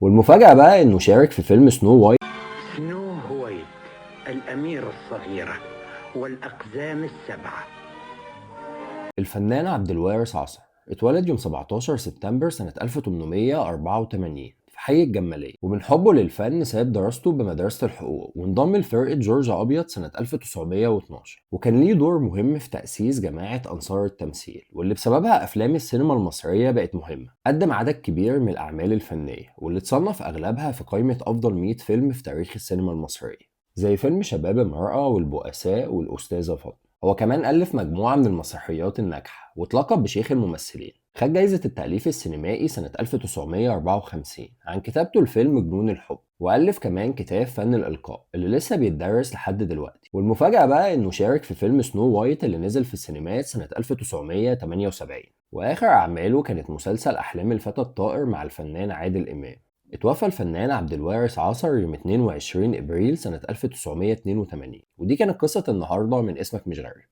والمفاجأة بقى إنه شارك في فيلم سنو وايت. سنو هوايت، الأميرة الصغيرة والأقزام السبعة. الفنان عبد الوارث عصر اتولد يوم 17 سبتمبر سنة 1884 في حي الجمالية، ومن حبه للفن ساب دراسته بمدرسة الحقوق وانضم لفرقة جورج أبيض سنة 1912، وكان ليه دور مهم في تأسيس جماعة أنصار التمثيل واللي بسببها أفلام السينما المصرية بقت مهمة. قدم عدد كبير من الأعمال الفنية واللي اتصنف أغلبها في قائمة أفضل 100 فيلم في تاريخ السينما المصرية، زي فيلم شباب امرأة والبؤساء والأستاذة فاطمة. هو كمان ألف مجموعة من المسرحيات الناجحة واتلقب بشيخ الممثلين. خد جايزة التأليف السينمائي سنة 1954 عن كتابته لفيلم جنون الحب، وألف كمان كتاب فن الإلقاء اللي لسه بيتدرس لحد دلوقتي. والمفاجأة بقى إنه شارك في فيلم سنو وايت اللي نزل في السينمات سنة 1978، وآخر أعماله كانت مسلسل أحلام الفتى الطائر مع الفنان عادل إمام. اتوفى الفنان عبد الوارث عصر يوم 22 ابريل سنة 1982. ودي كانت قصة النهاردة من اسمك مش غريب.